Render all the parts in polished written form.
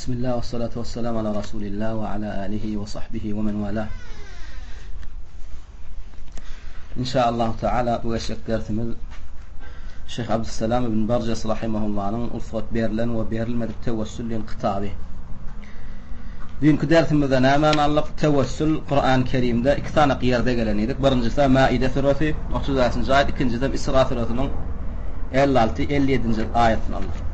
Bismillah we salatu we salam ala Rasulillah we ala alihi we sahbihi we men wala. Inşaallah Teala bu geçjek dersimiz Şeyh Abdüsselam ibn Barjas rahimahullah'nyň rugsat berlen we berilmedik tewessül diýen kitaby. Düýnki dersimizde nämäni aldyk? Tewessül Kur'an-ı Kerimde iki sany ýerde gelen idik. Birinjisi Maide suresi 35-nji aýat, ikinjisi Isra suresiniň 56 57-nji aýatyny aldyk.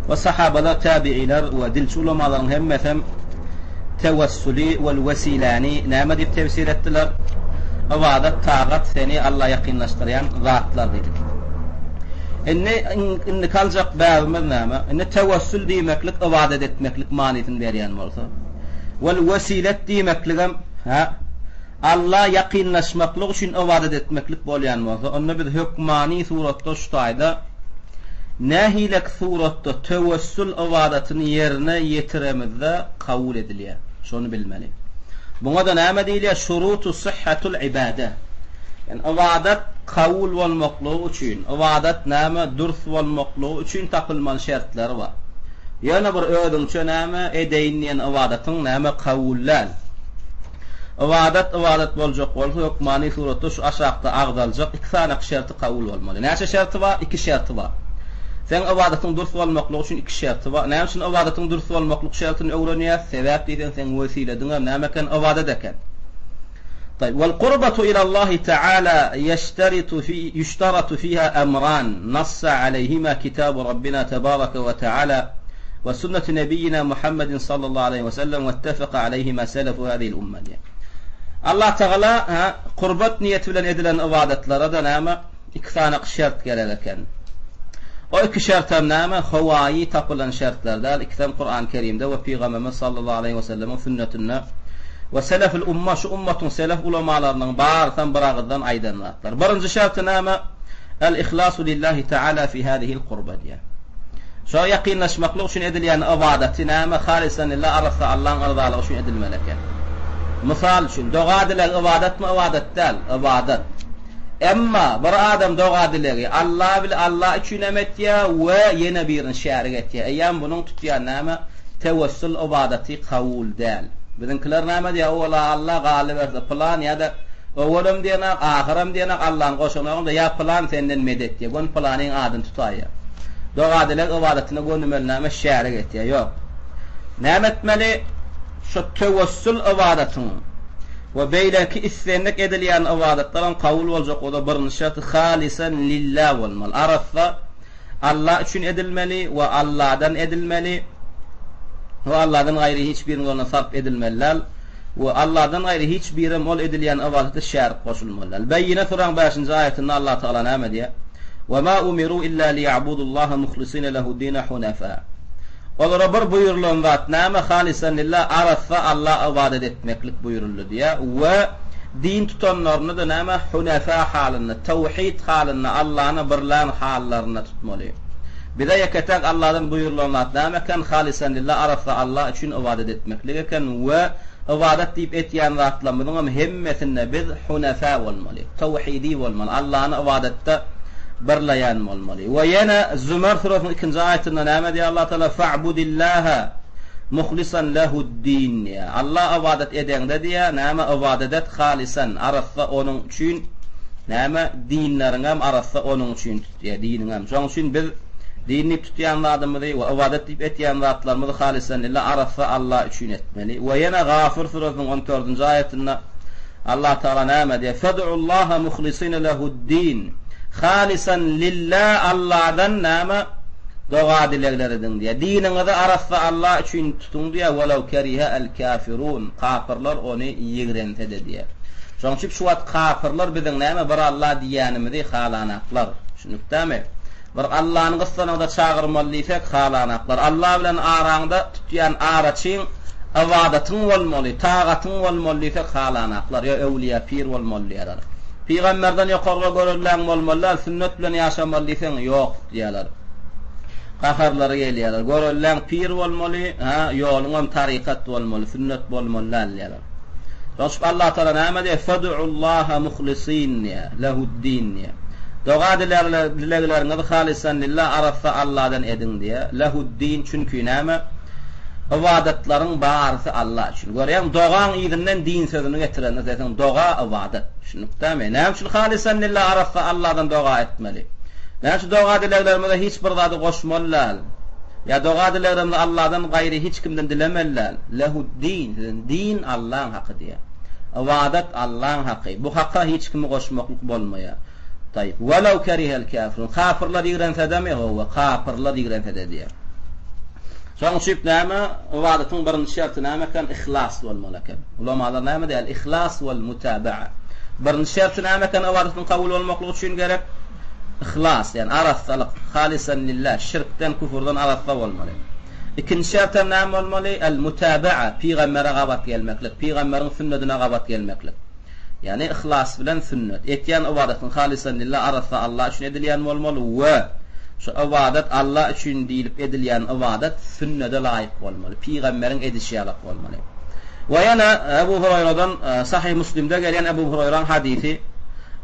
We sahabalar, tabiiler we dilçi ulamalaryň hemmesem tewessüli wel wesiläni näme diýip tefsir etdiler? Ybadat, tagat seni Alla ýakynlaşdyrýan zatlar diýdik. Indi indiki aljak bäbimiz näme? Indi tewessül diýmeklik ybadat etmeklik manysyny berýän bolsa, wel wesilet diýmekligem, hä, Alla ýakynlaşmaklyk üçin ybadat etmeklik bolýan bolsa, onda biz hökmany suratda şu taýda nähilek suratda tewessül ybadatyny ýerine ýetiremizde kabul edilýär? Şony bilmeli. Muňa-da näme diýilýär? Şurutu syhhatul ibade. Ýagny ybadat kabul bolmaklygy üçin, ybadat näme dürs bolmaklygy üçin tapylmaly şertleri bar. Ýöne bir özüňçe näme edeýin diýen ybadatyň näme kabul däl. Ybadat ybadat boljak bolsa hökmany suratda şu aşakda agzaljak iki sany şerti kabul bolmaly. Näçe şerti bar? Iki şerti bar. Seň ybadatyň dürs bolmaklygy üçin iki şerti bar. Näme üçin ybadatyň dürs bolmaklyk şertini öwrenýäs? Sebäp diýseň seň wesilediňem näme eken? Ybadat eken. Taýyp. Wal kurbatu ilallahi taala ýeşteritu fi ýuştaratu fiha emran nassa aleýhima kitabu rabbina tebaraka we taala we sünneti nebiýina Muhammedin sallallahu aleýhi we sellem we ittefeka aleýhima selefu hazihil umma diýýär. Allah Tagala ha kurbat niýeti bilen edilen ybadatlara-da näme iki sany şert gerek eken. O iki şertem näme? Howaýy tapylan şertler däl, ikisem Kur'an-ı Kerimde we Pygamberimiz sallallahu aleýhi we sellemiň sünnetinde we selefül umma şu ummatyň selef ulamalarynyň barysam bir agyzdan aýdan zatlar. Birinji şerti näme? El ihlasu lillahi taala fi hazihil kurba diýýär. Şo ýakynlaşmaklyk üçin edilýän ybadaty näme halysan lillah arassa Allaň yrzalygy üçin edilmeli eken. Mysal üçin, doga-dileg ybadatmy ybadat däl? Ybadat. Emma bir adam doga-dilegi Alla bile Alla üçinem etýär we ýene birini şärik etýär. Eýýäm bunuň tutýan näme tewessül ybadaty kabul däl. Biziňkiler näme diýýär owala Alla galyberse pylan ýa-da owalam diýenak ahyram diýenak Allany goşanogam-da ýa pylan senden medet diýýär. Göni pylanyň adyny tutaýýar. Doga-dileg ybadatyna gönümel näme şärik etýär? Ýok. Näme etmeli? Şo tewessül ybadatyň we beýleki islendik edilýän ybadatlaryň kabul boljak bolsa birinji şerti halysan lillah bolmaly. Arassa Alla üçin edilmeli we Alladan edilmeli we Alladan gaýry hiç biriniň ýoluna sarp edilmeli däl. We Allahdan gaýry hiç birem ol edilýän ybadata şärik goşulmaly däl. Beýýine suraň bäşinji aýatynda Allah Tagala näme diýýär? Ve ma umiru illa liýa'budullaha muhlisine lehu'd-dine hunefa. Olara bir buýrulan zat näme? Halisan lillah, arassa Allaha ybadat etmeklik buýruldy diýýär. We din tutanlaryny-da näme? Hunefa halynda, tawhid halynda, Allahny birlän hallarynda tutmaly. Bize ýeke-täk Allahdan buýrulan zat näme eken? Halisan lillah, arassa Allah üçin ybadat etmeklik eken we ybadat diýip etýän zatlarymyzyňam hemmesinde biz hunefa bolmaly, tawhidi bolmaly, Allahny ybadatda birleýän bolmaly. We ýene Zümer süresiniň ikinji aýatynda näme diýýär Allah Taala? Fa'budillaha muhlisan lehu'd-din diýýär. Allah ybadat edeňde diýýär, näme ybadat et halisan, arassa onuň üçin, näme dinleriňem arassa onuň üçin tut. Diýýär, diniňem. Şonuň üçin biz din diýip tutýan zadymyzy we ybadat diýip etýän zatlarymyzy halysan lillah, arassa Alla üçin etmeli. We ýene Gafyr süresiniň on dördünji aýatynda Allah Tagala näme diýýär? Fed'ullaha muhlisine lehu'd-din. Halysan lillah, Alladan näme? Doga-dilegler ediň diýýär. Diniňizi arassa Alla üçin tutuň diýýär, welew kerihe el-kafirun, kapyrlar ony ýigrense-de diýýär. Şonuň üçin şu wagt kapyrlar biziň näme bir Alla diýýänimizi halanaklar. Düşündikdämi? Bir Allany gyssanyňda çagyrmaly diýsek halanaklar. Alla bilen araňda tutýan araçyň ybadatyň bolmaly, tagatyň bolmaly diýsek halanaklar. Ýa öwlüýä, pir bolmaly diýýärler. Pygamberden ýokarga görelläň bolmaly däl, sünnet bilen ýaşamaly diýseň ýok diýýärler. Gaharlary gelýärler. Görelläň pir bolmaly, ha, ýoluňam tarykat bolmaly, sünnet bolmaly däl diýýärler. Şonuň Allah Taala näme diýýär? Fed'ullaha muhlisin diýýär. Lehu'd-din diýýär. Doga dilegleriňizi halysan lillah arassa Allahdan ediň diýýär. Lehu'd-din çünki näme? Ybadatlaryň barysy Alla üçin. Görýäňmi, dogaň yzyndan din sözüni getirende sesiň doga ybadat. Düşündikdämi? Näme üçin halysan lillah arassa Alladan doga etmeli? Näme üçin doga-dileglerimize hiç bir zady goşmaly däl? Ýa doga-dileglerimizi Alladan gaýry hiç kimden dilemeli däl? Lehu'd-din, siziň din Allaň haky diýýär. Ybadat Allaň haky. Bu haka hiç kimi goşmaklyk bolmaýar. Taýyp. Welew kerihel kafirun. Kapyrlar ýigrensedemi? Hawa, kapyrlar ýigrensede diýýär. Şonuň üçin näme? Ybadatyň birinji şerti näme eken? Yhlas bolmaly eken. Ulamalar näme diýýär? Yhlas wal mutabaa. Birinji şerti näme eken ybadatyň kabul bolmaklygy üçin gerek? Yhlas, ýagny arassalyk, halisan lillah, şirkden, küfürden arassa bolmaly. Ikinji şertem näme bolmaly? El mutabaa, pygambere gabat gelmeklik, pygamberiň sünnedine gabat gelmeklik. Ýagny yhlas bilen sünnet. Etýän ybadatyň halysan lillah arassa Allah üçin edilýän bolmaly we şu ybadat Allah üçin diýlip edilýän ybadat sünnede laýyk bolmaly. Pygamberiň edişi ýalak bolmaly. We ýene Ebu Huraýradan Sahyh Muslimde gelýän Ebu Huraýraň hadysy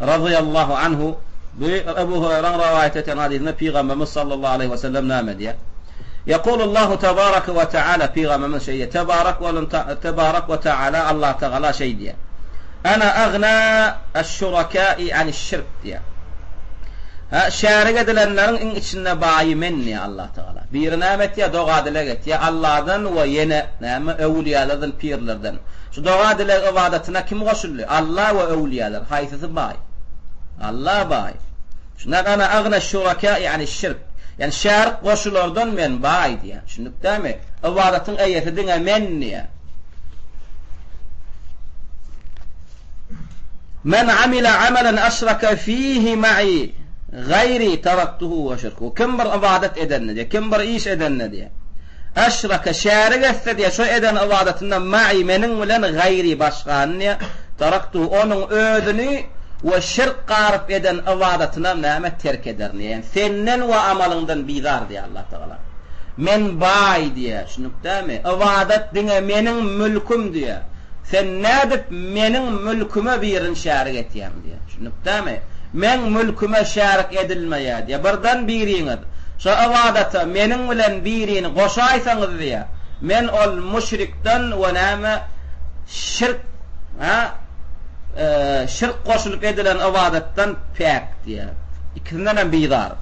razyýallahu anhu bu Ebu Huraýraň rowaýat etýän hadysynda Pygamberimiz sallallahu aleýhi we sellem näme diýýär? Ýekulullahu tebareke we teala Pygamberimiz şeý diýýär, Tebarek bolan Tebarek we Teala Allah Tagala şeý diýýär, Ana agna eş-şurakai aniş-şirk diýýär. Hä, şärik edilenleriň iň içinde baýy men diýýär Allah Tagala. Biri näme etýär? Doga-dileg etýär Allahdan we ýene näme? Öwülýalardan, pirlerden. Şu doga-dileg ybadatyna kim goşuldy? Allah we öwülýalar. Haýsysy baý? Allah baý. Şunda Ana agna şurakai ani şirk. Ýagny şärik goşulardan men baý diýýär. Düşündik dämi? Ybadatyň eýesi diňe men diýýär. Men amila amalan aşraka fihi ma'i gaýri taraktuhu we şirkuhu. Kim bir ybadat edende diýýär, kim bir iş edende diýýär. Aşraka, şärik etse diýýär, şo eden ybadatynda ma'i, meniň bilen, gaýry, başgany diýýär, taraktuhu, onuň özüni we şirk garyp eden ybadatynam näme, terk ederin diýýär. Ýagny senden we amalyňdan bizar diýýär Allah Tagala. Men baý diýýär, düşündikdämi? Ybadat diňe meniň mülküm diýýär. Sen nädip meniň mülküme birini şärik etýäň diýýär. Düşündikdämi? Meň mülküme şärik edilmeýär diýýär. Birden biriňiz şo ybadata meniň bilen birini goşaýsaňyz diýýär, men ol müşrikden we näme şirk, hä, şirk goşulyp edilen ybadatdan päk diýýär. Ikisinden hem bizar.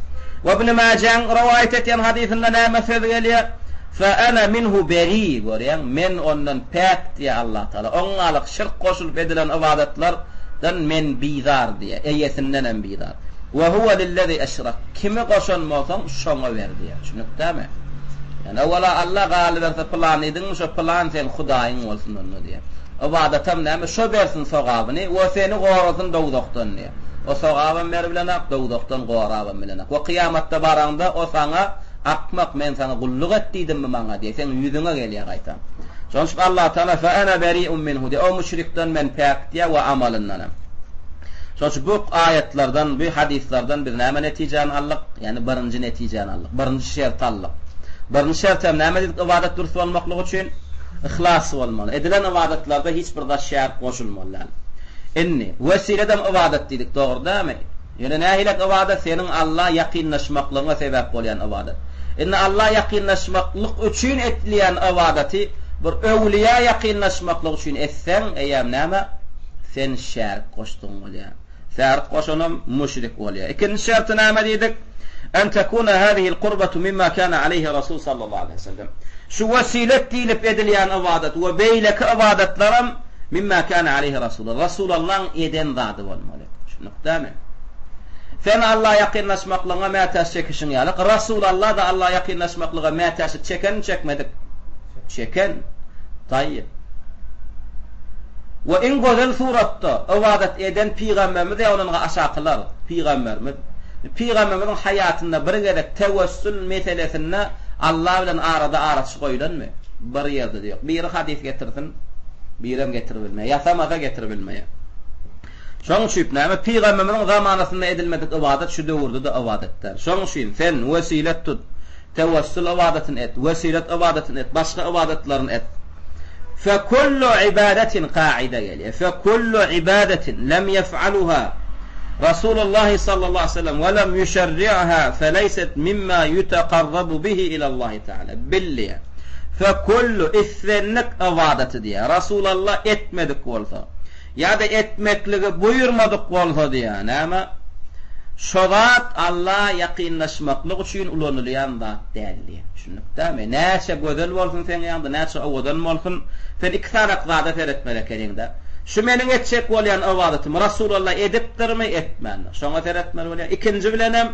We Ibn Mäjäň rowaýat etýän hadysynda näme söz gelýär? Fe ene minhu beri, görýäň, men ondan päk diýýär Allah Tagala. Oňňalyk şirk goşulyp edilen ybadatlar dan men bizar diýýär, eýesindenem bizar. We huwe lillezi eşrak, kimi goşan bolsaň, şoňa ber diýýär. Düşünikdämi? Ýani owala Alla galyberse pylan diýdiňmi, şo pylan seň Hudaýyň bolsun onda diýýär. Ybadatam näme, şo bersin sogabyny we seni gorasyn dowzahdan diýýär. O sogabam beribilenak, dowzahdan gorabam bilenak. We kyýamatda baraňda o saňa Akmak, men saňa gulluk et diýdimmi maňa diýýär. Seň ýüzüňe gelýär gaýtam. Şonuň üçin Allah Tagala fe ene beri'un minhu diýýär. O müşrikden men päk diýýär we amalyndanam. Şonuň üçin bu aýatlardan, bu hadyslardan biz näme netijäni aldyk? Ýagny birinji netijäni aldyk. Birinji şerti aldyk. Birinji şert hem näme diýdik ybadat dürs bolmaklygy üçin? Yhlas bolmaly. Edilen ybadatlarda hiç bir zat şärik goşulmaly däl. Indi, wesiledem ybadat diýdik, dogry dälmi? Ýöne nähilek ybadat seniň Alla ýakynlaşmaklygyňa sebäp bolýan ybadat. Indi Alla ýakynlaşmaklyk üçin edilýän ybadaty bir öwlüýä ýakynlaşmaklyk üçin etseň, eýýäm näme? Sen şärik goşdugyň bolýar. Şärik goşanam müşrik bolýar. Ikinji şerti näme diýdik? En tekuna hazihil kurbatu mimma kana aleyhi Rasul sallallahu aleyhi ve sellem. Şu wesilet diýlip edilýän ybadat we beýleki ybadatlaram mimma kana aleyhi Rasul. Rasulallaň eden zady bolmaly. Düşündikdämi? Sen Alla ýakynlaşmaklygyňa mätäç çekişiň ýaly, Rasul Alla-da Alla ýakynlaşmaklyga mätäçlik çekenmi, çekmedik? Çeken. Taýýyp. We iň gözel suratda ybadat eden pygamberimiz ýa ondan aşakylar, pygamberimiz. Pygamberimiziň haýatynda bir gezek tewessül meselesinde Alla bilen arada araçy goýlanmy? Bir ýerde-de ýok. Biri hadys getirsin, birem getiribilmeýär. Ýasamasa getiribilmeýär. Şoň üçin näme pygamberimiziň zamanasynda edilmedik ybadat şu döwürde-de ybadat däl. Şoň üçin sen wesilet tut, tewessül ybadatyny et, wesilet ybadatyny et, başga ybadatlaryny et. Fekullu ibadatin kaida gelýär. Fekullu ibadatin lem yef'aluha Rasulullah sallallahu aleyhi ve sellem ve lem yüşerri'ha feleýset mimma yutekarrabu bihi ilallahi teala. Bilýär. Fekullu, islendik ybadaty diýýär, Rasulalla etmedik bolsa, ýa-da etmekligi buýurmadyk bolsa diýýär, näme? Şo zat Alla ýakynlaşmaklyk üçin ulanylýan zat däl diýýär. Düşündik dämi? Näçe gözel bolsun seň ýanyňda, näçe owadan bolsun, sen iki sanak zada seretmeli ekeniň-dä. Şu meniň etjek bolýan ybadatymy Rasulalla edipdirmi, etmändir? Şoňa seretmeli bolýar. Ikinji bilenem,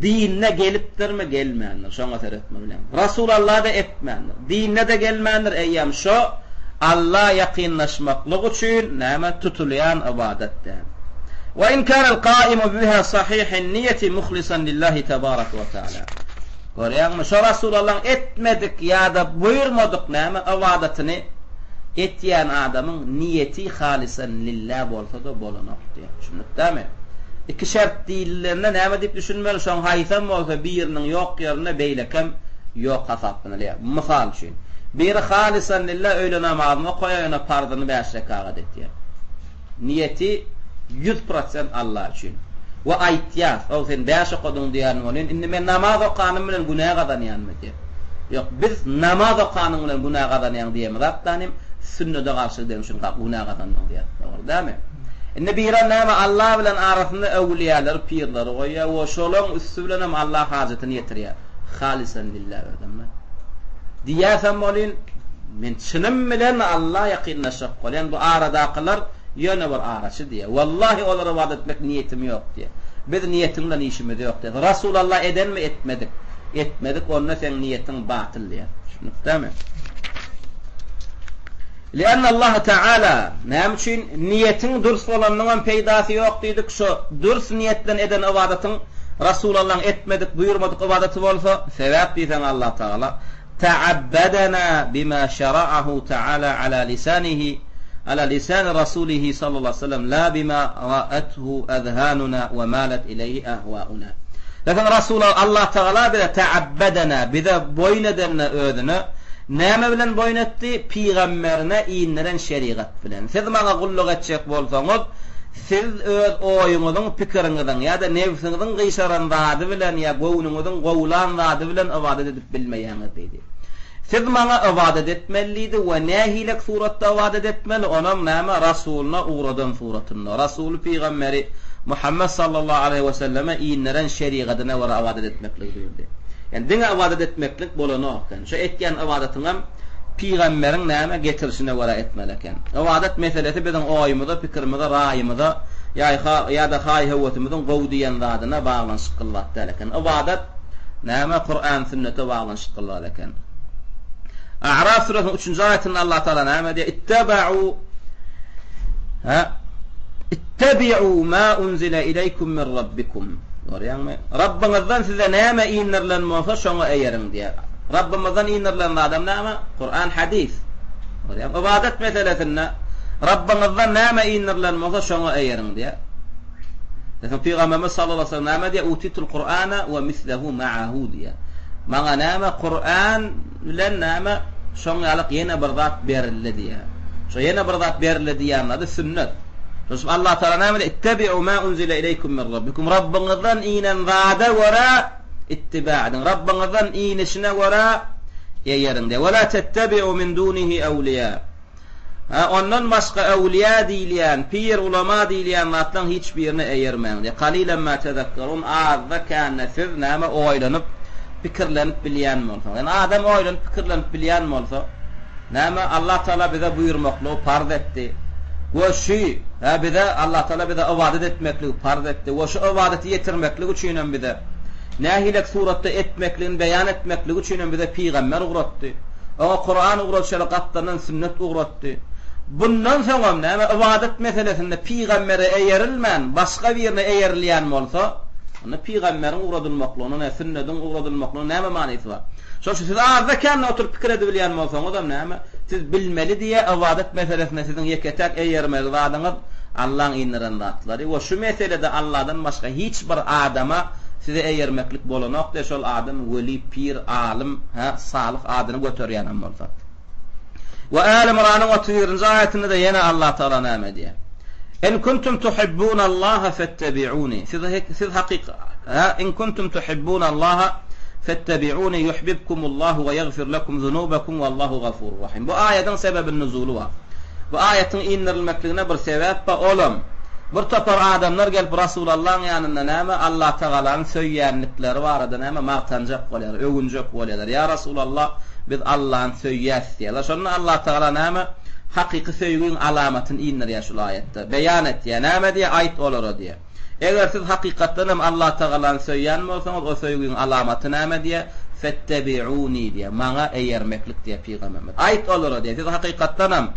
dinde gelipdirmi, gelmändir? Şoňa seretmeli bolýar. Rasulalla-da etmändir. Dinde-de gelmändir, eýýäm şo Alla ýakynlaşmaklyk üçin näme tutulýan ybadat däl. Wa in kanal kaimu biha sahihin niýeti muhlisan lillahi tebaraka we taala. Görýäňmi, şo Rasulallaň etmedik ýa-da buýurmadyk näme ybadatyny etýän adamyň niýeti halysan lillah bolsa-da bolanok diýýär. Düşündik dämi? Iki şert diýilende näme diýip düşünmeli? Şoň haýsam bolsa biriniň ýok ýerinde beýlekem ýok hasaplanylýar. Mysal üçin, biri halysan lillah öýle namazyny okaýar, ýöne parzyny bäş rekagat etýär. Niýeti 100% Alla üçin. We aýtýar, Ow sen bäş okadyň diýýän welin, indi men namaz okanym bilen günä gazanýanmy diýýär. Ýok, biz namaz okanyň bilen günä gazanýaň diýemizok danym, sünnede garşy gideniň üçin günä gazandyň diýýäris. Dogry dälmi? Indi birem näme Alla bilen arasynda öwülýäleri, pirleri goýýar we şolaň üsti bilenem Alla hajatyny ýetirýär. Halysan lillah özem. Diýýäsem welin, men çynym bilen Alla ýakynlaşjak bolýan, bu aradakylar ýöne bir araçy diýýär. Wallahi olara ybadat etmek niýetim ýok diýýär. Biz niýetiň bilen işimiz ýok diýýär. Rasulalla edenmi etmedik? Etmedik onda seň niýetiň batyl diýýär. Düşündikdämi? Lianna Allaha Taala, näme üçin niýetiň dürs bolanynyňam peýdasy ýok diýdik, şo dürs niýet bilen eden ybadatyň Rasulallaň etmedik, buýurmadyk ybadaty bolsa, sebäp diýseň Allah Tagala, Ta'abbadana bima şera'ahu Taala ala lisanihi ala lisani rasulihi sallallahu aleyhi ve sellem la bima ra'athu azhanuna we malat ileýhi ahwauna. Lekin Rasul Allah Tagala bize ta'abbadana bize boýun edenine özüne Näme bilen boýun etdi? Pygamberine inderen şerigat bilen. Siz maňa gulluk etjek bolsaňyz, siz öz oýuňyzyň, pikiriňiziň ýa-da nebsiňiziň gyşaran zady bilen ýa göwnüňiziň gowlan zady bilen ybadat edip bilmeýäňiz diýdi. Siz maňa ybadat etmeli diýdi we nähilek suratda ybadat etmeli, onam näme, Rasulyna ugradan suratynda, Rasuly pygamberi Muhammet sallallahu aleýhi weselleme inderen şerigadyna görä ybadat etmekligi buýurdy. Ýani diňe ybadat etmeklik bolanok eken. Şu etýän ybadatyňam pygamberiň näme getirişine görä etmeli eken. Ybadat meselesi biziň oýumyza, pikirimize, raýymyza ýa-ha ýa-da haý-höwesimiziň gowy diýen zadyna baglanyşykly zat däl eken. Ybadat näme Kuran-sünnete baglanyşykly zat eken. A'raf süresiniň üçünji aýatynda Allah Taala näme diýýär? Itteba'u ha Ittebi'u ma unzile ileýkum min rabbikum. Görýäňmi? Rabbyňyzdan size näme indirilen bolsa, şoňa eýeriň diýýär. Rabbymyzdan indirilen zadam näme? Kuran, hadys. Görýäňmi? Ybadat meselesinde Rabbyňyzdan näme indirilen bolsa, şoňa eýeriň diýýär. Soň Pygamberimiz sallallahu aleyhi ve sellem näme diýýär? Utitul Kur'ana we mislehu ma'ahu diýýär. Maňa näme Kur'an bilen näme şoň ýalyk ýene bir zat berildi diýýär. Şo ýene bir zat berildi diýýän zady sünnet. Şonuň üçin Allah Tagala näme diýýär? Ittebi'u ma unzile ileýkum min Rabbikum. Rabbyňyzdan inen zada görä ittiba ediň. Rabbyňyzdan inişine görä eýeriň diýýär. Ve la tettebi'u min dunihi awliýa. Ha, ondan başga awliýa diýilýän, pir, ulama diýilýän zatlaryň hiç birine eýermäň diýýär. Kalilen ma tezekkerun. Azda kände siz näme oýlanyp, pikirlenip bilýän bolsaňyz. Ýani adam oýlanyp, pikirlenip bilýän bolsa, Näme Allah Tagala bize buýurmaklygy parz etdi we şu, hä, bize Allah Tagala bize ybadat etmekligi parz etdi we şu ybadaty ýetirmeklik üçinem bize nähilek suratda etmekligini beýan etmekligi üçinem bize pygamber ugratdy. Oňa Kuran ugradyşy ýaly gapdalyndan sünnet ugratdy. Bundan soňam näme ybadat meselesinde pygambere eýerilmän başga birine eýerilýän bolsa, onda pygamberiň ugradylmaklygynyň, sünnediň ugradylmaklygynyň näme manysy bar? Şonuň üçin siz azda-kände oturyp pikir edibilýän bolsaňyzam näme, siz bilmeli diýe ybadat meselesinde siziň ýeke-täk eýermeli zadyňyz Allaň indiren zatlary we şu meselede Alladan başga hiç bir adama size eýermeklik bolanok diýe şol adam weli, pir, alym, hä, salyh adyny göterýänem bolsa. We Äli Ymranyň 31-nji aýatynda-da ýene Allah Tagala näme diýýär? In kuntum tuhibbunallaha fettebi'uni. Siz siz hakyk ha in kuntum tuhibbunallaha. Fettebi'uni yuhbibkumullahu we ýagfir lekum zunubakum wallahu gafurur rahim. Bu aýadyň sebebin nuzuly bar. Bu aýatyň indirilmekligine bir sebäp bar, olam, bir topar adamlar gelip Rasulallaň ýanynda näme, Allatagalany söýýänlikleri barada näme, magtanjak bolýarlar, öwünjek bolýarlar. Ýa Rasulallah, biz Allany söýýäs diýýärler. Şonda Allatagala näme, hakyky söýgiň alamatyny indirýär şul aýatda. Beýan etýär. Näme diýýär, aýt olara diýýär. Eger siz hakykatdan hem Allatagalany söýýän bolsaňyz, o söýgiň alamaty näme diýýär? Fettebi'uni diýýär, maňa eýermeklik diýýär pygamberimiz. Aýt olara diýýär, siz hakykatdan hem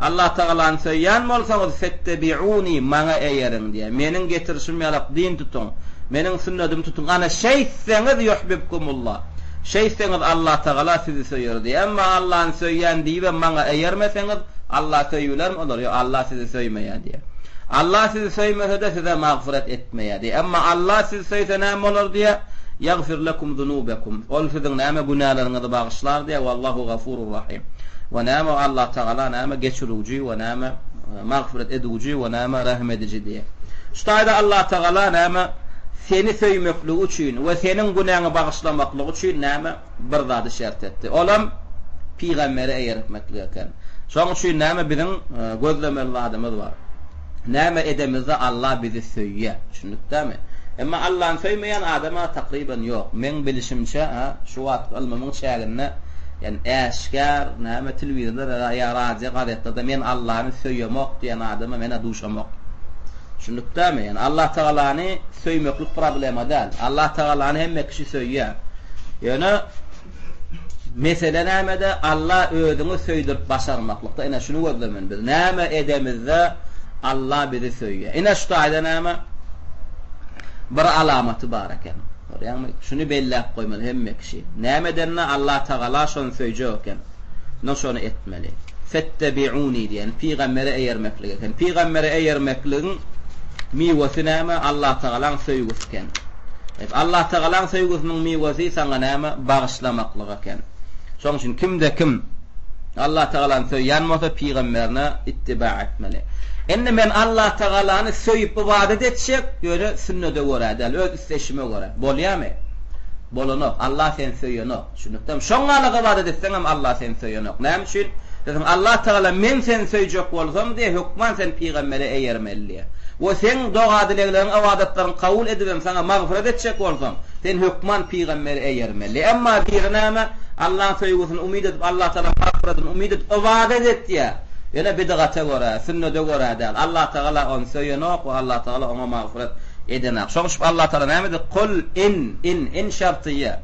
Allatagalany söýýän bolsaňyz, fettebi'uni, maňa eýeriň diýýär. Meniň getirişim ýalak din tutuň, meniň sünnedimi tutuň. Ana şeýtseňiz ýuhbibkumullah. Şeýtseňiz Allatagala sizi söýer diýýär. Emma Allany söýýän diýibem maňa eýermeseňiz, Alla söýübilermi olary? Ýok, Alla sizi söýmeýär diýýär. Allah sizi söýmese-de size magfyret etmeýär diýýär. Emma Allah sizi söýse näme bolar diýýär? Ýagfir lekum zunubekum. Ol siziň näme günäleriňizi bagyşlar diýýär. Wallahu gafurur rahim. We näme Allah Tagala näme geçiriji we näme magfyret ediji we näme rehim ediji diýýär. Şu taýda Allah Tagala näme seni söýmekligi üçin we seniň günäňi bagyşlamaklygy üçin näme bir zady şert etdi. Olam pygambere eýertmeklik eken. Şoň üçin näme biziň gözlemeli zadymyz bar. Näme edemizde Allah bizi söýýär. Düşündikdämi? Emma Allany söýmeýän adam-a takryban ýok. Meň bilişimçe, ha, şu wagtky ylmymyň çäginde, ýani äşgär, näme telewizorda ýa radio, gazetlerde men Allany söýemok diýen adama men-ä duşamok. Düşündikdämi? Ýani Allah Tagalany söýmeklik problema däl. Allah Tagalany hemme kişi söýýär. Ýöne mesele nämede? Alla özüňi söýdürip başarmaklykda. Ine şuny gözlemeli biz. Näme edemizde Alla bizi söýýär. Ine şu taýda näme? Bir alamaty bar eken. Görýäňmi? Şuny belläp goýmaly hemme kişi. Näme edende Alla Tagala şony söýjek eken. No şony etmeli. Fettebi'uni diýen pygambere eýermeklik eken. Pygambere eýermekligiň miwesi näme? Alla Tagalaň söýgüsi eken. Hep Allatagalaň söýgüsiniň miwesi saňa näme? Bagyşlamaklyk eken. Şoň üçin kimde-kim Allatagalany söýýän bolsa pygamberine ittiba etmeli. Indi men Allatagalany söýüp ybadat etjek, ýöne sünnede görä däl, öz isleýşime görä. Bolýamy? Bolanok. Allah seni söýenok. Düşündikdemi? Şoň ýaly ybadat etseňem Allah seni söýenok. Näme üçin? Diýseň Allatagala men seni söýjek bolsam diýe, hökman sen pygambere eýermeli diýe. We seň doga-dilegleriň, ybadatlaryň kabul edibem saňa magfyrat etjek bolsam, sen hökman pygambere eýermeli. Emma biri näme, Allaň söýgüsini umyt edip, Allatagalaň magfyratyny umyt edip ybadat etýär. Ýöne bidgata görä, sünnede görä däl. Allatagala ony söýenok we Allatagala oňa magfyrat edenak. Şoň üçin Allatagala näme diýdi? Kul in, in, in şartyýe.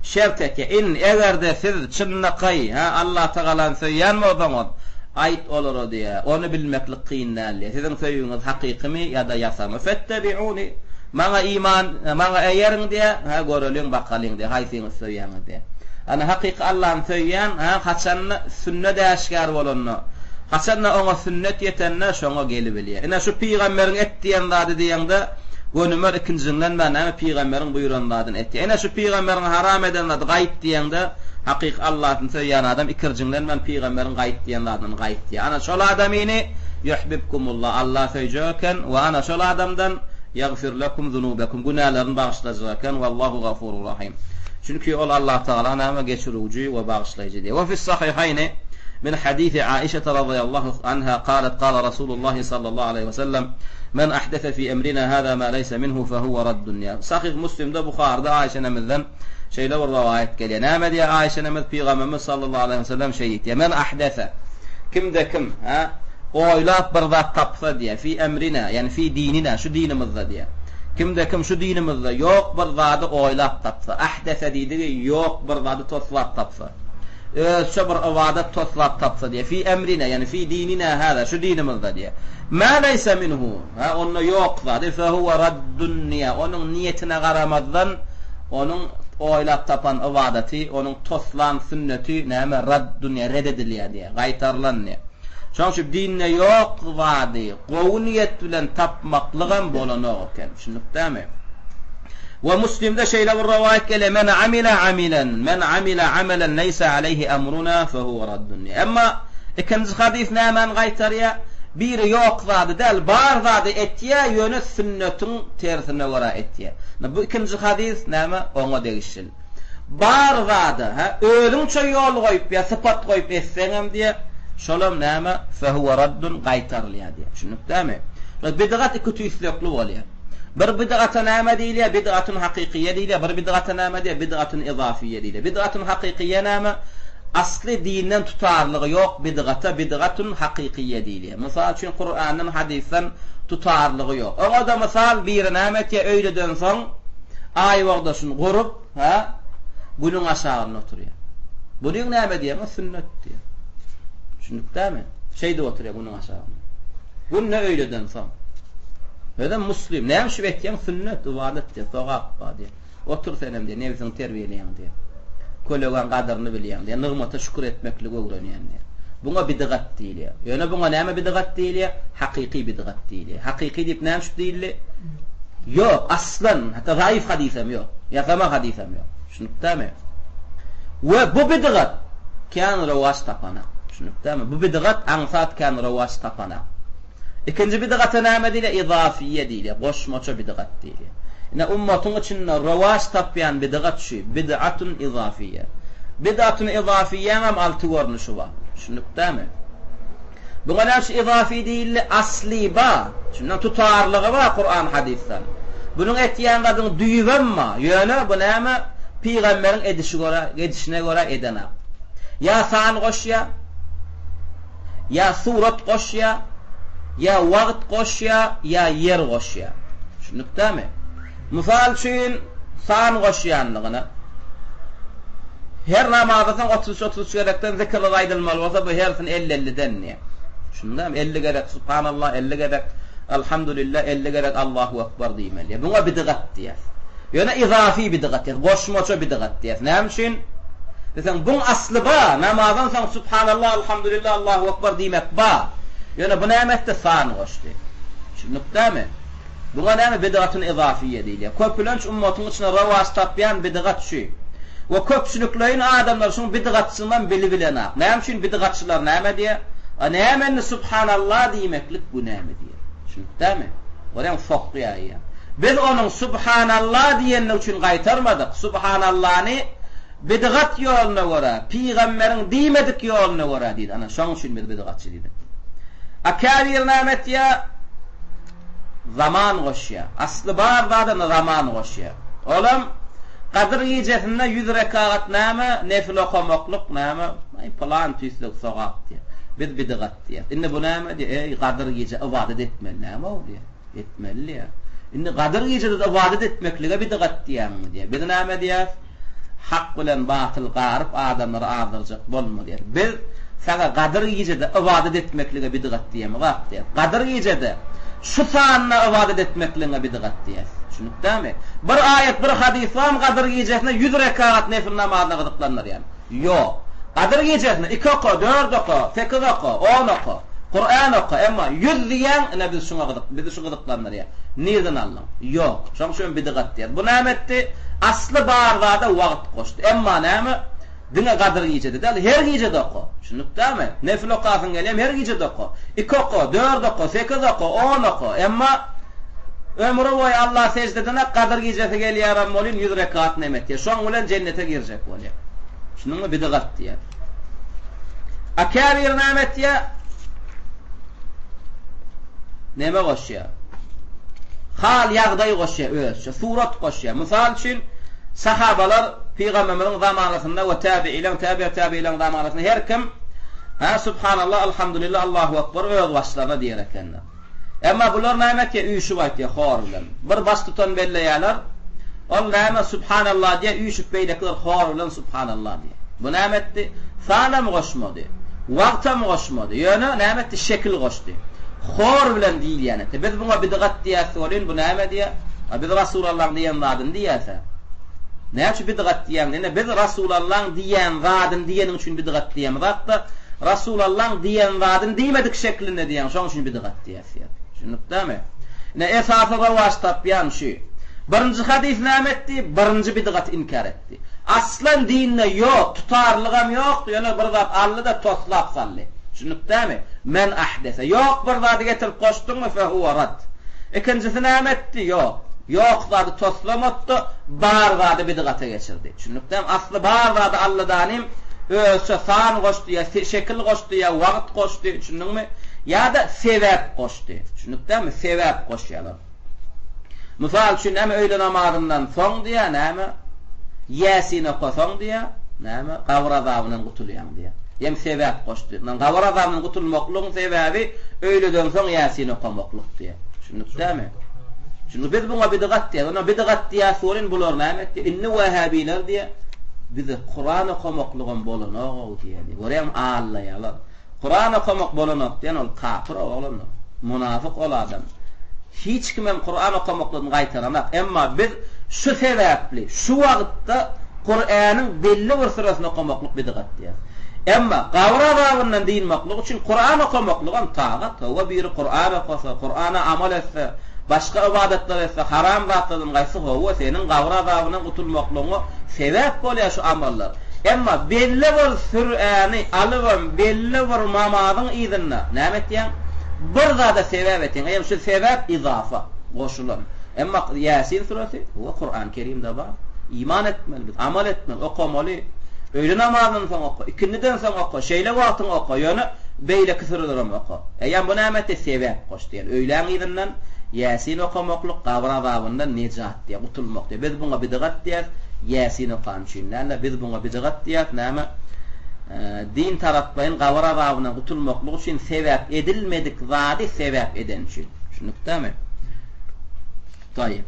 Şert etýär. In, eger-de siz çynlakaý, hä, Allatagalany söýýän bolsaňyz, aýt olara diýýär, ony bilmeklik kyn däl diýýär. Siziň söýgiňiz hakykymy ýa-da ýasamy? Fettebi'uni, maňa iman, maňa eýeriň diýýär, hä, göreliň, bakalyň diýýär, haýsyňyz söýýäňiz diýýär. Ana, hakyky Allany söýýän, hä, haçanda sünnet äşgär bolanda, haçanda oňa sünnet ýetende, şoňa gelibilýär. Ine, şu pygamberiň et diýen zady diýeňde, Gönümer ikinjiňden bäri näme pygamberiň buýran zadyny etýär. Ene şu pygamberiň haram eden zady gaýyp diýeňde hakyky Allasyny söýýän adam ikirjiňden bäri pygamberiň gaýyp diýen zadyndan gaýytýar. Ana şol adamyny ýuhbibkumullah Allah söýjek eken we ana şol adamdan ýagfir lekum zunubekum günälerini bagyşlajak eken wallahu gafurur rahim. Çünki ol Allah Tagala näme geçiriji we bagyşlaýjy diýýär. We fis sahihaýni min hadisi Aişete razyýallahu anha galet gala Rasulullah sallallahu aleýhi we sellem Men ahdese fi emrina hâzâ mâ leýse minhu fehuwe raddun diýýär. Sahyh Muslimde, Buharyda Aýşe enemizden şeýle bir rowaýat gelýär. Näme diýýär Aýşe enemiz Pygamberimiz sallallahu aleýhi we sellem şeý diýýär. Men ahdese kimde kim, hä, oýlap bir zat tapsa diýýär, fi emrina, ýagny fi dinina, şu dinimizde diýýär. Kimde kim şu dinimizde ýok bir zady oýlap tapsa, ahdese diýdigi ýok bir zady toslap tapsa. Özçe bir ybadat toslap tapsa diýýär. Fi emrina, ýagny fi dinina hâzâ, şu dinimizde diýýär. Mä leýse minhu, hä, onda ýok zady, fehuwe raddun diýýär. Onuň niýetine garamazdan, onuň oýlap tapan ybadaty, onuň toslan sünneti näme, raddun diýýär, red edilýär diýýär, gaýtarylan diýýär. Şonuň üçin dinde ýok zady gowy niýet bilen tapmaklygam bolanok eken. Düşündikdämi? We Muslimde şeýle bir rowaýat gelýär, Men amile amilen, men amile amelen leýse aleýhi emruna fehuwe raddun. Emma ikinji hadys nämäni gaýtarýar? Biri ýok zady däl, bar zady etýär, ýöne sünnetiň tersine görä etýär. Bu ikinji hadys näme? Oňa degişli. Bar zada, hä, özüňçe ýol goýup ýa sypat goýup etseňem diýýär, şolam näme, fehuwe raddun, gaýtarylýar diýýär. Düşündik dämi? Şol bidgat ikitüýslekli bolýar. Bir bidgata näme diýilýär? Bidgatun hakykyýe diýilýär. Bir bidgata näme diýýär? Bidgatun izafiýe diýilýär. Bidgatun hakykyýe näme? Asly dinden tutarlygy ýok bidgata bidgatun hakykyýe diýilýär. Mysal üçin Kurandan, hadysdan tutarlygy ýok. Oňa-da mysal biri näme etýär? Öýleden soň aýbogdaşyny gurup, hä, günüň aşagynda oturýar. Bunyň näme diýýär? Sünnet diýýär. Düşündik dämi? Şeýdip oturýar günüň aşagynda. Günde öýleden soň. Özem muslim. Näme üçin etýäň? Sünnet, ybadat diýýär, sogap bar diýýär. Otur senem diýýär, nebsiňi terbiýeleýäň diýýär. Kölegaň gadyryny bilýäň diýýär, nygmata şükür etmekligi öwrenýäň diýýär. Buňa bidgat diýilýär. Ýöne buňa näme bidgat diýilýär? Hakyky bidgat diýilýär. Hakyky diýip näme üçin diýildi? Ýok, aslan, hatda zaif hadysam ýok. Ýasama hadysam ýok. Düşünipdämi? We bu bidgat kän rowaç tapanak. Düşünipdämi? Bu bidgat aňsat kän rowaç tapanak. Ikinji bidgata näme diýilýär? Izafiýe diýilýär, goşmaça bidgat diýilýär. Ine, ummatyň içinde rowaç tapýan bidgat şu, bid'atun izafiýe. Bid'atun izafiýäňem alty görnüşi bar. Düşündikdämi? Buňa näme üçin izafi diýildi? Asly bar. Şundan tutarlygy bar Kuran hadysdan. Bunuň etýän zadyň düýbem bar. Ýöne bu näme? Pygamberiň edişi görä, edişine görä edenak. Ýa san goşýar, Ýa surat goşýa, ýa wagt goşýa, ýa ýer goşýa. Düşündikdämi? Mysal üçin, san goşýanlygyna. Her namazdan soň 33-33 gezekden zikirler aýdylmaly bolsa, bu hersini elli-elliden diýýär. Düşündämi? 50 gezek Subhanallah, 50 gezek Alhamdulillah, 50 gezek Allahu Ekber diýmeli. Buňa bidgat diýýär. Ýöne izafi bidgat diýýäs, goşmaça bidgat diýýäs. Näme üçin? Diýseň, buň asly bar, namazdan soň Subhanallah, Alhamdulillah, Allahu Ekber diýmek bar. Ýöne bu näme etdi? San goşdy. Düşündikdämi? Buňa näme bidgatun izafiýe diýilýär. Köpülenç ummatyň içinde rowaç tapýan bidgat şu. We köpçülikleýin adamlar şuň bidgatçylygynam bilibilenak. Näme üçin bidgatçylar näme diýýär? A näme indi Subhanallah diýmeklik günämi diýýär. Düşündikdämi? Görýäňmi, sokýar. Biz onuň Subhanallah diýenligi üçin gaýtarmadyk. Subhanallany bidgat ýoluna görä, pygamberiň diýmedik ýoluna görä diýdi. Ana, şoň üçin biz bidgatçy diýdik. A käbiri näme etýär? Zaman goşýar. Asly bar zada zaman goşýar. Olam Gadyr gijesinde ýüz rekagat näme, nefil okamaklyk näme, aý pylan tüýslik sogap diýýär. Biz bidgat diýýäs. Indi bu näme diýýär? Eý, Gadyr gije ybadat etmeli näme-ow diýýär. Etmeli diýýär. Indi Gadyr gijede-de ybadat etmeklige bidgat diýýäňmi diýýär. Biz näme diýýäs? Hak bilen batyl garyp adamlary azdyrjak bolma diýýär. Biz saňa Gadyr gijede ybadat etmeklige bidgat diýemizok diýýär. Gadyr gijede şu sanda ybadat etmekligiňe bidgat diýýäs. Düşündikdämi? Bir aýat, bir hadys barmy Gadyr gijesinde ýüz rekagat nefil namazyna gyzyklandyrýan? Ýok. Gadyr gijesinde iki oka, dört oka, sekiz oka, on oka, Kuran oka, emma ýüz diýýäň, ine biz şuňa gyzyk, bizi şu gyzyklandyrýar. Nirden aldyň? Ýok. Şoň üçin bidgat diýýär. Bu näme etdi? Asly bar zada wagt goşdy. Emma näme? Diňe Gadyr gijede däl, her gijede oka. Düşündikdämi? Nefil okasyň gelýärmi, her gijede oka. Iki oka, dört oka, sekiz oka, on oka. Emma ömri boýy Alla sežde edenak, Gadyr gijesi gelýärem welin ýüz rekat neme etýär. Şoň bilen jennete girjek bolýar. Şunuňa bidgat diýýär. A käbiri näme etýär? Neme goşýar? Hal ýagdaý goşýar özçe, surat goşýar. Mysal üçin, sahabalar pygamberimiziň zamanasynda we täbiileň, täbi-täbiileň zamanasynda her kim Ha subhanallah, alhamdulillah, Allahu akbar öz başlaryna diýer ekenler. Emma bular näme etýär? Üýşüp aýtýar hor bilen. Bir baştutan belleýärler. Ol näme Subhanallah diýýär, üýşüp beýlekiler hor bilen Subhanallah diýýär. Bu näme etdi? Sanam goşmady. Wagtam goşmady. Ýöne näme etdi? Şekil goşdy. Hor bilen diýilýän etdi. Biz buňa bidgat diýýäs welin, bu näme diýýär? A biz Rasulallaň diýen zadyny diýýäs-ä. Näme üçin bidgat diýýäň diýende, biz Rasulallaň diýýän zadyny diýeniň üçin bidgat diýemizok-da, Rasulallaň diýen zadyny diýmedik şeklinde diýýäň, şoň üçin bidgat diýýäs diýýär. Düşündikdämi? Ine, esasy rowaç tapýan şu. Birinji hadys näme etdi? Birinji bidgaty inkär etdi. Aslan dinde ýok, tutarlygam ýokdy, ýöne bir zat aldy-da toslap saldy. Düşündikdämi? Men ahdese. Ýok bir zady getirip goşduňmy, fehuwe rad. Ikinjisi näme etdi? Ýok. Ýok zady toslamatdy, bar zady bidgata geçirdi. Düşündikdämi? Asly bar zady Alladanym özüçe san goşdy ýa şekil goşdy ýa wagt goşdy, düşündiňmi? Ýa-da sebäp goşdy. Düşündikdämi? Sebäp goşýarlar. Mysal üçin näme öýle namazyndan soň diýýär, näme? Ýäsin okasaň diýýär, näme? Gabyr azabyndan gutulýaň diýýär. Ýem sebäp goşdy. Gabyr azabyndan gutulmaklygyň sebäbi öýleden soň Ýäsin okamaklyk diýýär. Düşündikdämi? Şunda biz buňa bidgat diýýäs. Onda bidgat diýýäs welin bular näme etdi? Indi wähäbiler diýýär, bize Kuran okamaklygam bolanok-ow diýýär. Görýäňmi, allaýarlar. Kuran okamak bolanok diýen ol kapyr oglanlar. Munafyk ol adam. Hiç kimem Kuran okamaklygyny gaýtaranak. Emma biz şu sebäpli, şu wagtda Kuranyň belli bir süresini okamaklyk bidgat diýýäs. Emma gabyr azabyndan dynmaklyk üçin Kuran okamaklygam tagat. Hawa biri Kuran okasa, Kurana amal etse, başga ybadatlar etse, haram zatlardan gaýtsa, hawa seniň gabyr azabyndan gutulmaklygyňa sebäp bolýar şu amallar. Emma belli bir süräni alybam belli bir namazyň yzynda näme etýäň? Bir zada sebäp etýäň. Eýýäm şu sebäp izafa, goşulan. Emma Ýasin süresi, hawa Kurany Kerimde bar. Iman etmeli biz, amal etmeli, okamaly. Öýle namazyndan soň oka, ikindiden soň oka, şeýle wagtyň oka, ýöne beýleki sürelerem oka. Eýýäm bu näme etdi? Sebäp goşdy. Ýani öýläň yzyndan Ýasin okamaklyk gabyr azabyndan nejat diýýär, gutulmak diýýär. Biz buňa bidgat diýýäs, Ýasin okan üçin däl-de, biz buňa bidgat diýýäs, näme? Din taraplaýyn gabyr azabyndan gutulmaklyk üçin sebäp edilmedik zady sebäp eden üçin. Düşündikdämi? Taýyp.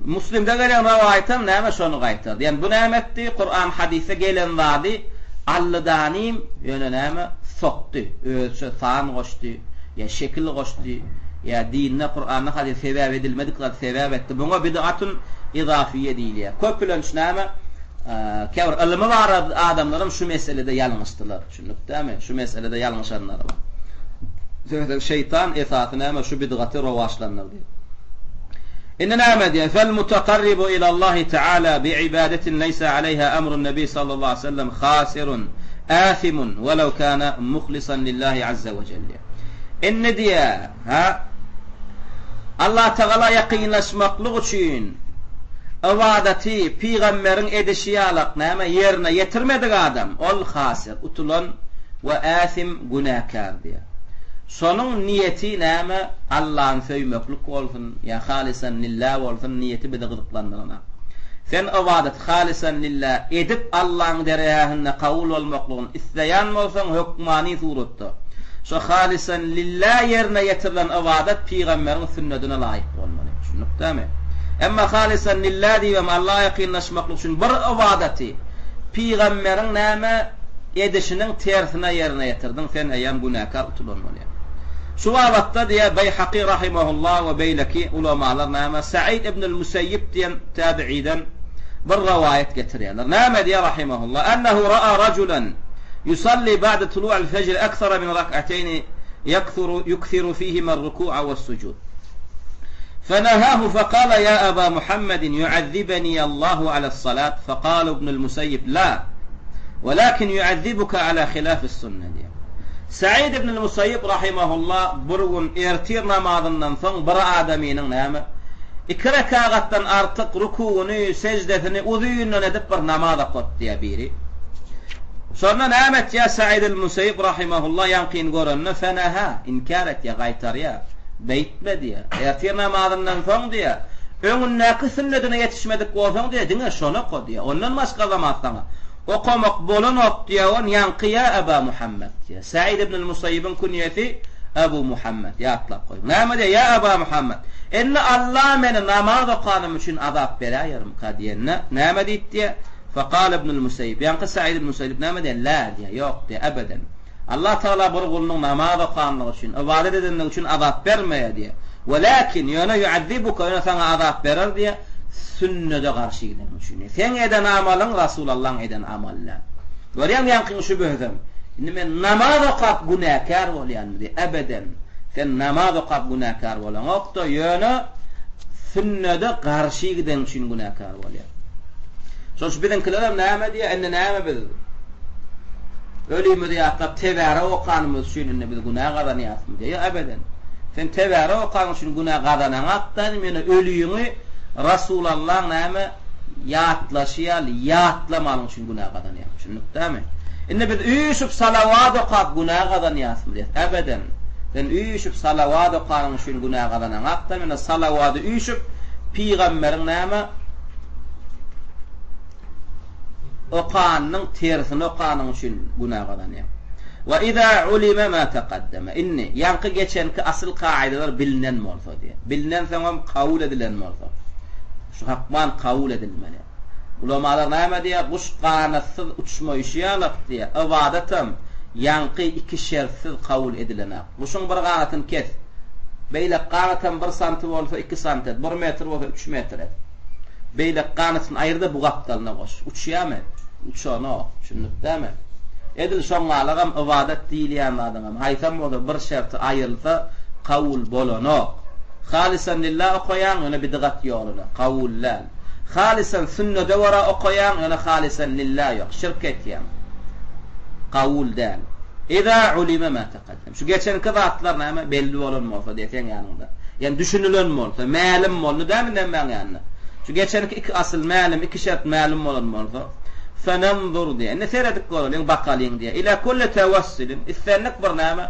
Muslimde gelen rowaýatam näme şony gaýtardy. Ýani bu näme etdi? Kuran hadysda gelen zady allydanym ýöne näme sokdy. Özüçe san goşdy, ýa şekil goşdy, ýa dinde Kuranda hadysda sebäp edilmedik zady sebäp etdi. Buňa bid'atun izafiýe diýilýär. Köplenç näme käbir ylymy bar adamlaram şu meselede ýalňyşdylar. Düşündikdämi? Şu meselede ýalňyşanlar bar. Sebäbi şeýtan esasy näme şu bidgaty rowaçlandyrdy. Indi näme diýýär? Fel mutakarribu ilallahi taala bi ibadatin leýsa aleýha emrun nebi sallallahu aleýhi we sellem hasirun asimun welew kana muhlisan lillahi azza we jelle. Indi diýýär, ha? Allah Tagala ýakynlaşmaklyk üçin ybadaty pygamberiň edişi ýalak näme ýerine ýetirmedik adam ol hasir, utulan we asim günäkär diýýär. Şonuň niýeti näme, Allany söýmeklik bolsun ýa halysan lillah bolsun, niýeti bizi gyzyklandyranok. Sen ybadaty halysan lillah edip Allaň dergähinde kabul bolmaklygyny isleýän bolsaň hökmany suratda şo halysan lillah ýerine ýetirilen ybadat pygamberiň sünnedine laýyk bolmaly. Düşündikdämi? Emma halysan lillah diýibem Alla ýakynlaşmaklyk üçin bir ybadaty pygamberiň näme edişiniň tersine ýerine ýetirdiň, sen eýýäm günäkär utulan bolýaň. Şu babatda diýýär Beýhaky rahimehullah we beýleki ulamalar näme Said ibnül Museýýib diýen täbiiden bir rowaýat getirýärler. Näme diýýär rahimehullah? Ennehu ra'a rajulan yusalli ba'de tulu'il fejr akthara min rak'ateýni ýekthuru yukthiru fihima ar-ruku'a was-sujud. Fenehahu fekale ýa Eba Muhammedin yu'azzibeni Allahu alas-salat fekale ibnül Museýýib la welakin yu'azzibuke ala hilafis-sünne diýýär. Said ibnül Musaýyp rahimehullah bir gün ertir namazyndan soň bir adamynyň näme, iki rekagatdan artyk rukugyny, seždesini uzyndan edip bir namaz okatdy biri. Şonda näme etýär Said ibnül Musaýyp rahimehullah ýaňkyny görende feneha, inkär etýär, gaýtarýar. Beýtme diýýär. Ertir namazyndan soň diýýär, öňündäki sünnedine ýetişmedik bolsaň diýýär, diňe şony oka diýýär. Ondan başga namaz saňa Okamak bolanok diýýär on ýaňky ýa Aba Muhammet diýýär. Said ibnül Musaýýybyň künýesi Abu Muhammet, ýatlap goýuň. Näme diýýär, ýa Aba Muhammet, indi Alla meni namaz okanym üçin azap beräýermika diýende, näme diýip diýýär? Fekale ibnül Musaýýyb, ýaňky Said ibn Musaýýyb näme diýýär? Lä diýýär, ýok diýýär, ebeden. Allah Tagala bir gulunyň namaz okanlygy üçin, ybadat edenligi üçin azap bermeýär diýýär. Welakin, ýöne ýuazzibuka, ýöne saňa azap berer diýýär, sünnede garşy gideniň üçin diýýär. Seň eden amalyň Rasulallaň eden amaly däl. Görýäňmi ýaňkyň şübhesem. Indi men namaz okap günäkär bolýanmy diýýär. Ebeden. Sen namaz okap günäkär bolaňok-da, ýöne sünnede garşy gideniň üçin günäkär bolýaň. Şonuň üçin biziňkilerem näme diýýär, indi näme biz Ölimizi ýatlap tebärek okanymyz üçin indi biz günä gazanýasmy diýýär. Ýok, ebeden. Sen tebärek okanyň üçin günä gazanaňak-da, ýöne ölüňi. Rasulallaň näme ýatlaşy ýaly ýatlamanyň üçin günä gazanýaň. Düşündik dämi? Indi biz üýşüp salawat okap günä gazanýasmy diýýäs. Ebeden. Sen üýşüp salawat okanyň üçin günä gazanaňakda, ýöne salawady üýşüp pygamberiň näme okanynyň tersini okanyň üçin günä gazanýaň. Wa iza ulima ma taqaddama. Indi ýaňky geçenki asyl kaýdalar bilinen bolsa diýýär. Bilinensoňam kabul edilen bolsa. Şu hakman kabul edilmeli. Ulamalar näme diýýär? Guş ganatsyz uçmaýşy ýalak diýýär. Ybadatam ýaňky iki şertsiz kabul edilenak. Guşuň bir ganatyny kes. Beýleki ganatam bir santi bolsa iki santi et, bir metr bolsa üç metr et. Beýleki ganatyny aýyr-da bu gapdalyna goş. Uçýarmy? Uçanok. Düşündik dämi? Edil şoňňalagam ybadat diýilýän zadyňam haýsam bolsa bir şerti aýrylsa kabul bolanok. Halysan lillah okaýaň, ýöne bidgat ýoluna. Kabul däl. Halysan sünnede görä okaýaň, ýöne halysan lillah ýok. Şirk etýäň. Kabul däl. Iza ulime ma taqaddam. Şu geçenki zatlar näme belli bolan bolsa diýe seň ýanyňda. Ýani düşünilen bolsa, mälim boldy dämi nämäň ýanynda. Şu geçenki iki asyl mälim, iki şert mälim bolan bolsa, fenenzur diýe. Indi seredip göreliň, bakalyň diýe. Ila kulli tewessulin, islendik bir näme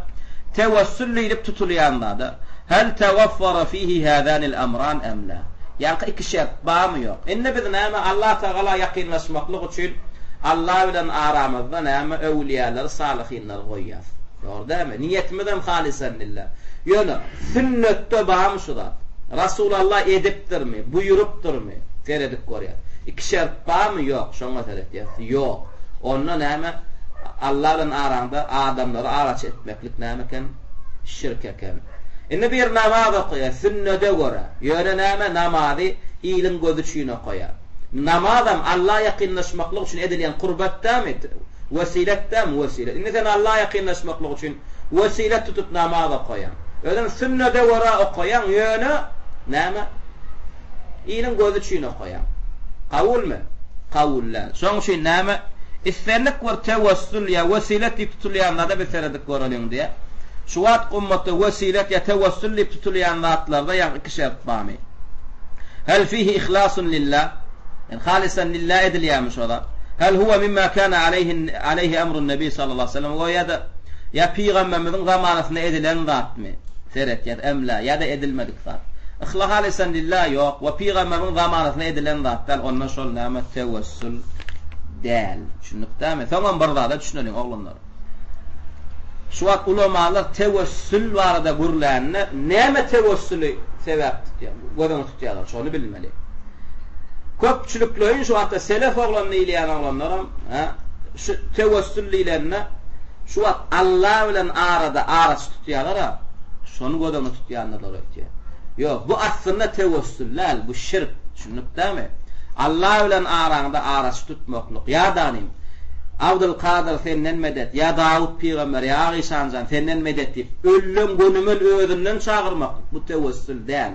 tewessul diýlip tutulýan zada, hel tewaffara fihi hazanil amran em la. Ýaňky iki şert barmy ýok. Indi biz näme Allah Tagala ýakynlaşmaklyk üçin Allah bilen aramyzda näme öwliýalary, salyhynlary goýýas. Dogry dälmi? Niýetimizem halysan lillah. Ýöne sünnetde barmy şu zat? Rasulalla edipdirmi, buýrupdyrmy? Seredip görýäs. Iki şert barmy? Ýok. Şoňa seretýäs. Ýok. Onda näme? Allah bilen araňda adamlary araçy etmeklik näme eken? Şirk eken. Indi bir namaz okaýar, sünnede görä. Ýöne näme? Namazy iliň gözi üçin okaýar. Namazam Alla ýakynlaşmaklyk üçin edilýän kurbat dälmi? Wesilet dälmi? Wesilet. Indi sen Alla ýakynlaşmaklyk üçin wesilet tutup namaz okaýaň. Özem sünnede görä okaýaň, ýöne näme? Iliň gözi üçin okaýaň. Kabulmy? Kabul däl. Şonuň üçin näme? Islendik bir tewessül ýa wesilet diýip tutulýan zada biz seredip göreliň diýýär. Şu wagt ummatda wesilet ýa tewessül diýip tutulýan zatlarda ýa iki şert barmy? Hel fihi ihlasun lillah? Ýani halysan lillah edilýärmi şo zat? Hel huwa mimma kana aleyhi aleyhi emrun nebi sallallahu aleyhi ve sellem we ýa-da ýa pygamberimiziň zamanasynda edilen zatmy? Seretýäs em la ýa-da edilmedik zat. Yhla halysan lillah ýok we pygamberimiziň zamanasynda edilen zat däl onda şol näme tewessül däl. Düşündik dämi? Soňam bir zada düşüneliň oglanlar. Şu wagt ulamalar tewessül barada gürlände näme tewessüli sebäp tutýar, göz öňünde tutýarlar, şony bilmeli. Köpçülikleýin şu wagtda selef oglan diýilýän oglanlaram, hä, şu tewessül diýlende şu wagt Alla bilen arada araçy tutýarlar-a, şony göz öňünde tutýandyrlar öýtýän. Ýok, bu aslynda tewessül däl, bu şirk, düşündik dämi? Alla bilen araňda araçy tutmaklyk, ýa-da nim, Abdylkadyr senden medet, ýa Dawut pygamber, ýa Agyşanjan senden medet diýip, ölüleň gönümel özünden çagyrmaklyk, bu tewessül däl.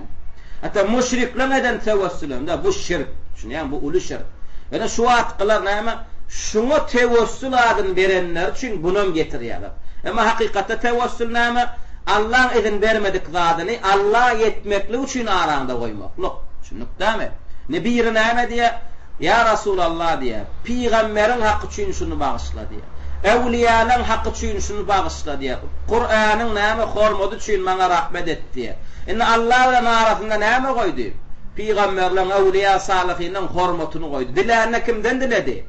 Hatda müşrikleň eden tewessülem däl, bu şirk. Düşünýäňmi? Bu uly şirk. Ýöne şu wagtkylar näme, şuňa tewessül adyny berenleri üçin bunam getirýärler. Emma hakykatda tewessül näme? Allaň izin bermedik zadyny Alla ýetmeklik üçin araňda goýmaklyk. Düşündik dämi? Indi biri näme diýýär? Ýa Rasulallah diýýär, pygamberiň haky üçin şuny bagyşla diýýär. Öwliýalaň haky üçin şuny bagyşla diýýär. Kuranyň näme hormaty üçin maňa rahmet et diýýär. Indi Allah bilen arasynda näme goýdy? Pygamberleň, öwliýa salyhynlaň hormatyny goýdy. Dilände kimden diledi?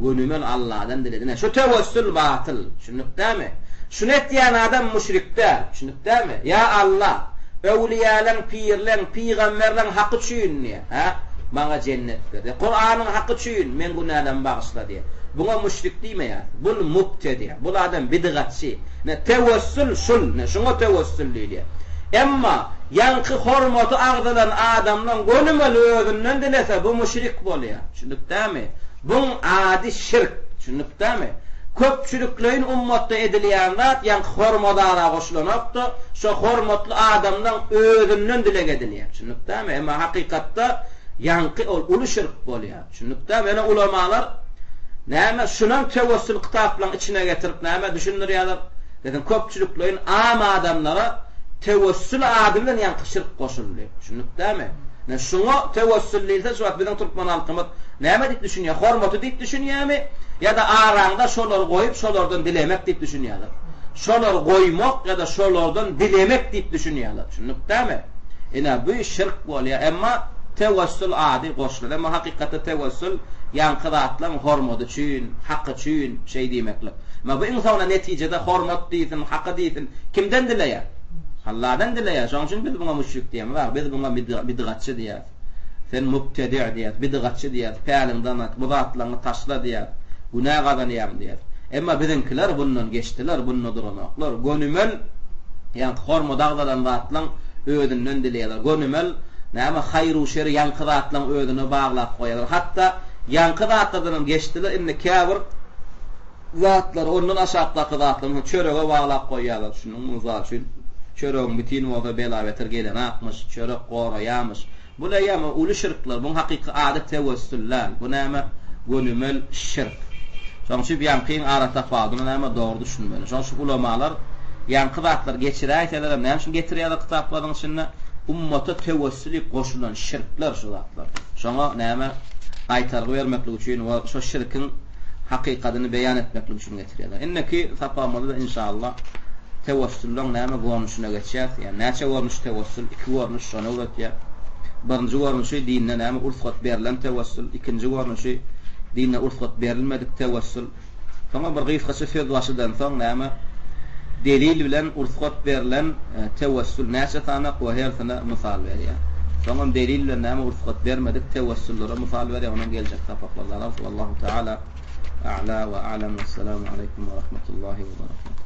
Gönümel Allahdan diledi. Ine şu tewessül batyl. Düşündik dämi? Şuny etýän adam müşrik däl. Düşündik dämi? Ýa Allah, öwliýalaň, pirleň, pygamberleň haky üçin diýýär. Hä? Maňa jennet ber diýýär. Kuranyň haky üçin meň günälerimi bagyşla diýýär. Buňa müşrik diýmeýäris. Bul mubtedi. Bul adam bidgatçy. Ine, tewessül şul. Ine, şuňa tewessül diýilýär. Emma, ýaňky hormaty agzalan adamlaň gönümel özünden dilese, bu müşrik bolýar. Düşündik dämi? Buň ady şirk. Düşündik dämi? Köpçülikleýin ummatda edilýän zat ýaňky hormadara goşulanok-da, şo hormatly adamlaň özünden dileg edilýär. Düşündik dämi? Emma hakykatda ýaňky ol uly şirk bolýar. Düşündik dämi? Ýöne ulamalar näme şunam tewessül kitaplaryň içine getirip näme düşündirýärler? Biziň köpçülikleýin am adamlara tewessül ady bilen ýaňky şirk goşuldy. Düşündik dämi? Ine şuňa tewessül diýilse şu wagt biziň türkmen halkymyz näme diýip düşünýär? Hormaty diýip düşünýärmi? Ýa-da araňda şolary goýup şolardan dilemek diýip düşünýärler? Şolary goýmak ýa-da şolardan dilemek diýip düşünýärler. Düşündikdämi? Ine bu şirk bolýar. Emma tewessül ady goşulan. Emma hakykatda tewessül ýaňky zatlaryň hormaty üçin, haky üçin şeý diýmeklik. Emma bu iň soňunda netijede hormat diýsin, haky diýsin kimden dileýär? Alladan dileýär. Şonuň üçin biz muňa müşrik diýemiz. A biz muňa bidgatçy diýýäris. Sen mubtedi diýýäris, bidgatçy diýýäris, päliňden aýt, bu zatlaryňy taşla diýýäris, günä gazanýaň diýýäris. Emma biziňkiler bundan geçdiler, bunda duranoklar. Gönümel, ýaňky hormada agzalan zatlaň özünden dileýärler. Gönümel, näme, haýru-şeri ýaňky zatlaň özüne baglap goýýarlar. Hatda ýaňky zatlardan hem geçdiler, indi käbir zatlary, ondan aşakdaky zatlary, meselem, çörege baglap goýýarlar. Düşündiňmi? Mysal üçin, çöregiň bitin bolsa bela-beter gelenakmyş, çörek goraýarmyş. Bu näme uly şirkler, buň hakyky ady tewessül däl. Bu näme gönümel şirk. Şonuň üçin ýaňkyň aratapawudyna näme dogry düşünmeli. Şonuň üçin ulamalar ýaňky zatlary geçiräýselerem näme üçin getirýärler kitaplarynyň içinde ummata tewessül diýip goşulan şirkler şu zatlar. Şoňa näme gaýtargy bermeklik üçin we şo şirkiň hakykadyny beýan etmeklik üçin getirýärler. Indiki sapagymyzda inşallah tewessüliň näme görnüşine geçýäs. Ýani näçe görnüş tewessül? Iki görnüş şony öwretýär. Birinji görnüşi dinde näme ursgat berlen tewessül, ikinji görnüşi dinde ursgat berilmedik tewessül. Soňra bir gysgaça sözbaşydan soň näme delil bilen ursgat berlen tewessül näçe sanak we hersine mysal berýär. Soňam delil bilen näme ursgat bermedik tewessüllere mysal berýär. Onam geljek sapaklarda alarys. Wallahu taala a'la we a'lam. Wessalamu aleýkum we rahmetullahi we berekatuh.